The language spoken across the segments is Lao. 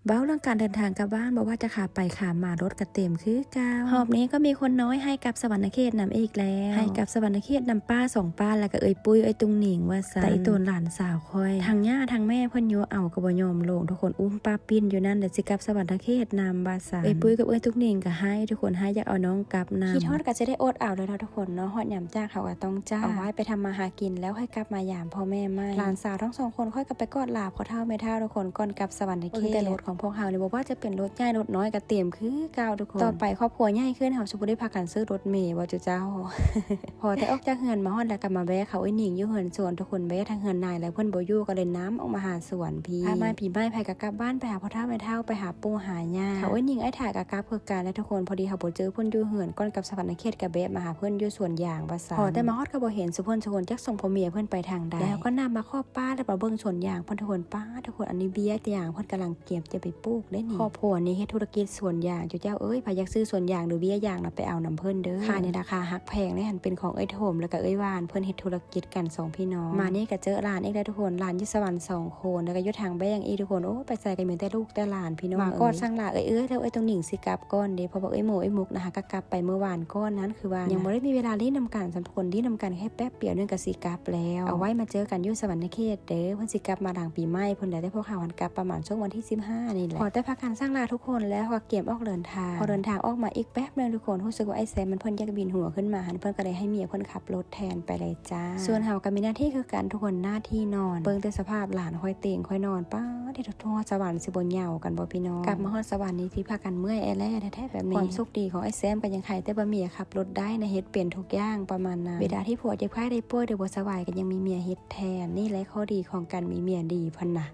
ເວົ້າເລື່ອງການເດີນທາງກັບບ້ານ ບໍ່ວ່າຈະຂາໄປຂາມາ ລົດກໍເຕັມຄືເກົ່າ. ຮອບນີ້ກໍມີຄົນນ້ອຍໃຫ້ກັບສະຫວັນນະເຂດນຳອີກແລ້ວ ໃຫ້ກັບສະຫວັນນະເຂດນຳປ້າສອງປ້າ ແລ້ວກໍເອີຍປຸ້ຍ ເອີຍຕຸງໜິງວ່າຊັ້ນ. ແຕ່ອີ່ຕົນຫຼານສາວຂ້ອຍ ທັງຍ່າທັງແມ່ເພິ່ນໂຍເອົາກໍບໍ່ຍອມລົງ ທຸກຄົນ ອຸ້ມປ້າປີ້ນຢູ່ນັ້ນ ແລ້ວຊິກັບສະຫວັນນະເຂດນຳວ່າຊັ້ນ. ເອີຍປຸ້ຍກັບເອີຍຕຸງໜິງກໍຮ້າຍ ທຸກຄົນ ຮ້າຍຢາກເອົານ້ອງກັບນຳ. ຄິດຮອດກໍຊິໄດ້ອົດເອົາແລ້ວເນາະ ທຸກຄົນເນາະ ຮອດຍາມຈາກເຮົາກໍຕ້ອງຈາກ ເອົາໄວ້ໄປທຳມາຫາກິນ ແລ້ວຄ່ອຍກັບມາຢາມພໍ່ແມ່ໃໝ່. ຫຼານສາວທັງສອງຄົນຂ້ອຍກໍໄປກອດລາພໍ່ເຖົ້າແມ່ເຖົ້າ ທຸກຄົນ ກ່ອນກັບສະຫວັນນະເຂດ. ເບິ່ງແຕ່ລົດຂອງພວກເຮົານີ້ ບໍ່ວ່າຈະເປັນລົດໃຫຍ່ລົດນ້ອຍກໍເຕັມຄືເກົ່າ ທຸກຄົນ. ຕໍ່ໄປຄອບຄົວໃຫຍ່ຂຶ້ນ ເຮົາຊິບໍ່ໄດ້ພາກັນຊື້ລົດເມບໍ່ຈຸເຈົ້າ? ພໍແຕ່ອອກຈາກເຮືອນມາຮອດແລ້ວກໍມາແວະເຂົາເອື້ອຍໜິງຢູ່ເຮືອນສວນ ທຸກຄົນ ແວະທາງເຮືອນນາຍແລ້ວເພິ່ນບໍ່ຢູ່ ກໍເລີຍນຳອອກມາຫາສວນພີ້. ພາມາປີໃໝ່ໃຜກໍກັບບ້ານ ໄປຫາພໍ່ເຖົ້າແມ່ເຖົ້າ ໄປຫາປູ່ຫາຍ່າ. ເຂົາເອື້ອຍໜິງອ້າຍຖາກໍກັບຄືກັນແຫຼະ ທຸກຄົນ ພໍດີເຮົາບໍ່ເຈີເພິ່ນຢູ່ເຮືອນ ກ່ອນກັບສະຫວັນນະເຂດກໍແວະມາຫາເພິ່ນຢູ່ສວນຢາງວ່າຊັ້ນ. ພໍແຕ່ມາຮອດກໍບໍ່ເຫັນສຸພົນສຸຄົນ ຈັກສົ່ງພໍ່ເມຍເພິ່ນໄປທາງໃດ. ແລ້ວກໍນຳມາຂອບປ້າ ແລ້ວມາເບິ່ງສວນຢາງເພິ່ນ ທຸກຄົນ ປ້າ ທຸກຄົນ ອັນນີ້ເບ້ຍຢາງເພິ່ນກຳລັງ ກຽມຈະໄປປູກໄດ້ນີ້. ຄອບຄົວນີ້ເຮັດທຸລະກິດສວນຢາງ ເຈົ້າເອີຍ ໃຜຢາກຊື້ສວນຢາງ ຫຼື ເບ້ຍຢາງນະ ໄປເອົານຳເພິ່ນເດີ. ຂາຍໃນລາຄາຮັກແພງເດ້ ຫັ້ນເປັນຂອງເອື້ອຍໂທມ ແລ້ວກໍເອື້ອຍຫວານ ເພິ່ນເຮັດທຸລະກິດກັນສອງພີ່ນ້ອງ. ມານີ້ກໍເຈີຫຼານອີກແລ້ວ ທຸກຄົນ ຫຼານຢູ່ສະຫວັນສອງຄົນ ແລ້ວກໍຢູ່ທາງແບງອີກ ທຸກຄົນ. ໂອ້ ໄປໃສກໍມີແຕ່ລູກແຕ່ຫຼານພີ່ນ້ອງ ມາກອດ ເອີຍ ສັ່ງລາ ເອື້ອຍເອື້ອຍ ແລ້ວເອື້ອຍຕຸງໜິງຊິກັບກ່ອນເດ້ ເພາະວ່າເອື້ອຍໂມ ເອື້ອຍມຸກນະ ຫາກໍກັບໄປມື້ວານກ່ອນນັ້ນ ຄືວ່ານະ ຍັງບໍ່ໄດ້ມີເວລາຫຼິ້ນນຳກັນ ສາມຄົນຫຼິ້ນນຳກັນແຄ່ແປັບດຽວໜຶ່ງກໍຊິກັບແລ້ວ. ເອົາໄວ້ມາເຈີກັນຢູ່ສະຫວັນນະເຂດເດີ ເພິ່ນຊິກັບມາຫຼັງປີໃໝ່ພຸ້ນແຫຼະ ແຕ່ພວກເຮົາຫັ້ນກັບປະມານຊ່ວງວັນທີສິບຫ້ານີ້ແຫຼະ. ພໍແຕ່ພາກັນສັ່ງລາທຸກຄົນແລ້ວ ເຮົາກໍກຽມອອກເດີນທາງ. ພໍເດີນທາງອອກມາອີກແປັບໜຶ່ງ ທຸກຄົນ ຮູ້ສຶກວ່າອ້າຍແຊມມັນເພິ່ນຢາກວິນຫົວຂຶ້ນມາຫັ້ນ ເພິ່ນກໍເລີຍໃຫ້ເມຍເພິ່ນຂັບລົດແທນໄປເລີຍຈ້າ. ສ່ວນເຮົາກໍມີໜ້າທີ່ຄືກັນ ທຸກຄົນ ໜ້າທີ່ນອນ. ເບິ່ງແຕ່ສະພາບຫຼານຂ້ອຍເຕງຂ້ອຍນອນ ປ້າ ທີ່ທຸກຮອດສະຫວັນຊິບໍ່ເຍົາກັນບໍ່ພີ່ນ້ອງ? ກັບມາຮອດສະຫວັນນີ້ຊິພາກັນເມື່ອຍແອແລ້ແທ້ໆແບບນີ້. ຄວາມໂຊກດີຂອງອ້າຍແຊມກໍຍັງໄຄແຕ່ວ່າເມຍຂັບລົດໄດ້ນະ ເຮັດເປັນທຸກຢ່າງປະມານນັ້ນ. ເວລາທີ່ຜົວເຈັບໄຂ້ໄດ້ປ່ວຍ ຫຼື ບໍ່ສະບາຍກໍຍັງມີເມຍເຮັດແທນ. ນີ້ແຫຼະຂໍ້ດີຂອງການມີເມຍດີພຸ້ນນະ.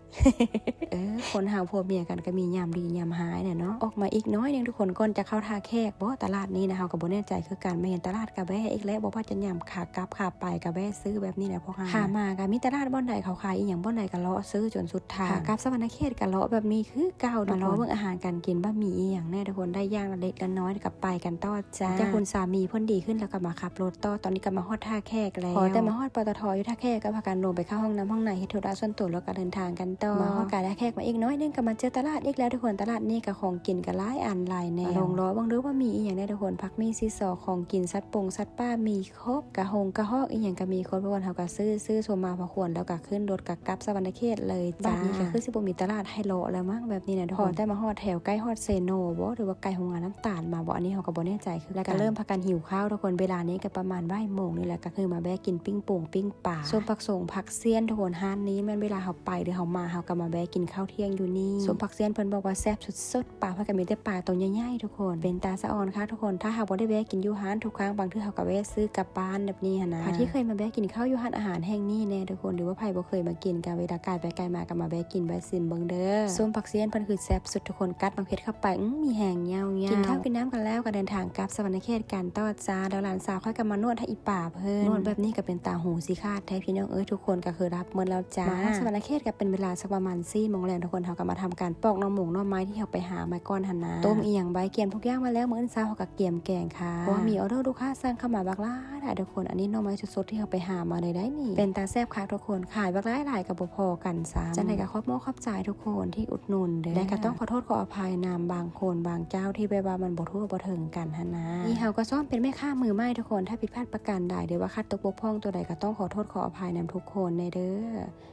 ເອີ ຄົນເຮົາຜົວເມຍກັນກໍມີຍາມດີຍາມຮ້າຍແຫຼະເນາະ. ອອກມາອີກໜ້ອຍໜຶ່ງ ທຸກຄົນ ກ່ອນຈະເຂົ້າທ່າແຂກບໍ ຕະຫຼາດນີ້ນະ ເຮົາກໍບໍ່ແນ່ໃຈຄືກັນ ມາເຫັນຕະຫຼາດກະແວະອີກແລ້ວ ບໍ່ວ່າຈະຍາມຂາກັບຂາໄປກະແວະຊື້ແບບນີ້ແຫຼະພວກເຮົາ. ຂາມາກໍມີຕະຫຼາດບ່ອນໃດເຂົາຂາຍອີ່ຫຍັງບ່ອນໃດກໍເລາະຊື້ຈົນສຸດທາງ. ຂາກັບສະຫວັນນະເຂດກໍເລາະແບບນີ້ຄືເກົ່າ ມາເລາະເບິ່ງອາຫານການກິນ ບະໝີ່ອີ່ຫຍັງແດ່ ທຸກຄົນ ໄດ້ຢ່າງລະເລັກລະນ້ອຍ ກໍໄປກັນຕໍ່ ຈາກຄຸນສາມີເພິ່ນດີຂຶ້ນແລ້ວກໍມາຂັບລົດຕໍ່ ຕອນນີ້ກໍມາຮອດທ່າແຂກແລ້ວ. ພໍແຕ່ມາຮອດ ປຕທ ຢູ່ທ່າແຂກ ກໍພາກັນລົງໄປເຂົ້າຫ້ອງນ້ຳຫ້ອງໃນ ເຮັດທຸລະສ່ວນຕົວ ແລ້ວກໍເດີນທາງກັນຕໍ່. ມາຮອດກາທ່າແຂກມາອີກໜ້ອຍໜຶ່ງ ກໍມາເຈີຕະຫຼາດອີກແລ້ວ ທຸກຄົນ. ຕະຫຼາດນີ້ກໍຂອງກິນກໍຫຼາຍອັນຫຼາຍແນວ ມາລອງເລາະເບິ່ງດູວ່າມີອີ່ຫຍັງແດ່ ທຸກຄົນ. ຜັກມີຊີຊໍ ຂອງກິນສັດປົງສັດປ່າມີຄົບ ກະຫົງກະຮອກອີ່ຫຍັງກໍມີຄົບ ທຸກຄົນ. ເຮົາກໍຊື້ ຊື້ສົມມາພາຄວນ ແລ້ວກໍຂຶ້ນລົດກໍກັບສະຫວັນນະເຂດເລີຍ ບາດນີ້ກໍຄືຊິບໍ່ມີຕະຫຼາດໃຫ້ເລາະແລ້ວມັ້ງ ແບບນີ້ນະ ທຸກຄົນ. ພໍແຕ່ມາຮອດແຖວໃກ້ຮອດເຊໂນບໍ ຫຼືວ່າໃກ້ໂຮງງານນ້ຳຕານມາບໍ ອັນນີ້ເຮົາກໍບໍ່ແນ່ໃຈຄືກັນ. ແລ້ວກໍເລີ່ມພາກັນຫິວເຂົ້າ ທຸກຄົນ. ເວລານີ້ກໍປະມານບ່າຍໂມງນີ້ແຫຼະ ກໍຄືມາແວະກິນປີ້ງປົງປີ້ງປາ ສົ້ມຜັກສົງຜັກຊຽນ ທຸກຄົນ. ຮ້ານນີ້ແມ່ນເວລາເຮົາໄປ ຫຼື ເຮົາມາ ເຮົາກໍມາແວະກິນເຂົ້າທ່ຽງຢູ່ນີ້. ສົ້ມຜັກຊຽນເພິ່ນບອກວ່າແຊບສຸດໆ ປາເພິ່ນກໍມີແຕ່ປາໂຕໃຫຍ່ໆ ທຸກຄົນ ເປັນຕາສະອອນຄັກ ທຸກຄົນ. ຖ້າເຮົາບໍ່ໄດ້ແວະກິນຢູ່ຮ້ານທຸກຄັ້ງ ບາງເທື່ອເຮົາກໍແວະຊື້ກັບບ້ານແບບນີ້ຫັ້ນນະ. ໃຜທີ່ເຄີຍມາແວະກິນເຂົ້າຢູ່ຮ້ານອາຫານແຫ່ງນີ້ແດ່ ທຸກຄົນ ຫຼືວ່າໃຜບໍ່ເຄີຍມາກິນ ກໍເວລາກາຍໄປກາຍມາກໍມາແວະກິນແວະຊິມເບິ່ງເດີ. ສົ້ມຜັກຊຽນເພິ່ນຄືແຊບສຸດ ທຸກຄົນ. ກັດໝາກເຜັດເຂົ້າໄປ ອື ມີແຮງຍາວໆ. ກິນເຂົ້າກິນນ້ຳກັນແລ້ວ ກໍເດີນທາງກັບສະຫວັນນະເຂດກັນຕໍ່ຈ້າ. ແລ້ວຫຼານສາວຂ້ອຍກໍມານວດໃຫ້ອີປາເພິ່ນ ນວດແບບນີ້ກໍເປັນຕາຫູຊິຂາດແທ້ ພີ່ນ້ອງເອີຍ. ທຸກຄົນກໍຄືຫຼັບໝົດແລ້ວຈ້າ. ມາຮອດສະຫວັນນະເຂດກໍເປັນເວລາສັກປະມານສີ່ໂມງແລງ ທຸກຄົນ. ເຮົາກໍມາທຳການປອກໜໍ່ໝົງໜໍ່ໄມ້ທີ່ເຮົາໄປຫາມາກ່ອນຫັ້ນນະ ຕົ້ມອີ່ຫຍັງໄວ້ ກຽມທຸກຢ່າງໄວ້ແລ້ວ. ມື້ອື່ນເຊົ້າເຮົາກໍກຽມແກງຄ່າ ເພາະວ່າມີອໍເດີລູກຄ້າສັ່ງເຂົ້າມາບັກຫຼາຍຫຼາຍ ທຸກຄົນ. ອັນນີ້ໜໍ່ໄມ້ສົດໆທີ່ເຮົາໄປຫາມາເລີຍໄດ໋ນີ້ ເປັນຕາແຊບຄັກ ທຸກຄົນ. ຂາຍບັກຫຼາຍຫຼາຍກໍບໍ່ພໍກັນຊ້ຳ. ຈັ່ງໃດກໍຂອບມົກຂອບໃຈທຸກຄົນທີ່ອຸດໜູນເດີ ແລະກໍຕ້ອງຂໍໂທດຂໍອະໄພນຳບາງຄົນບາງເຈົ້າທີ່ແບບວ່າມັນບໍ່ທົ່ວບໍ່ເຖິງກັນຫັ້ນນະ. ນີ້ເຮົາກໍຊ້ອມເປັນແມ່ຄ້າມືໃໝ່ ທຸກຄົນ. ຖ້າຜິດພາດປະການໃດ ຫຼືວ່າຂາດຕົກບົກຜ່ອງຕົວໃດ ກໍຕ້ອງຂໍໂທດຂໍອະໄພນຳທຸກຄົນແດ່ເດີ.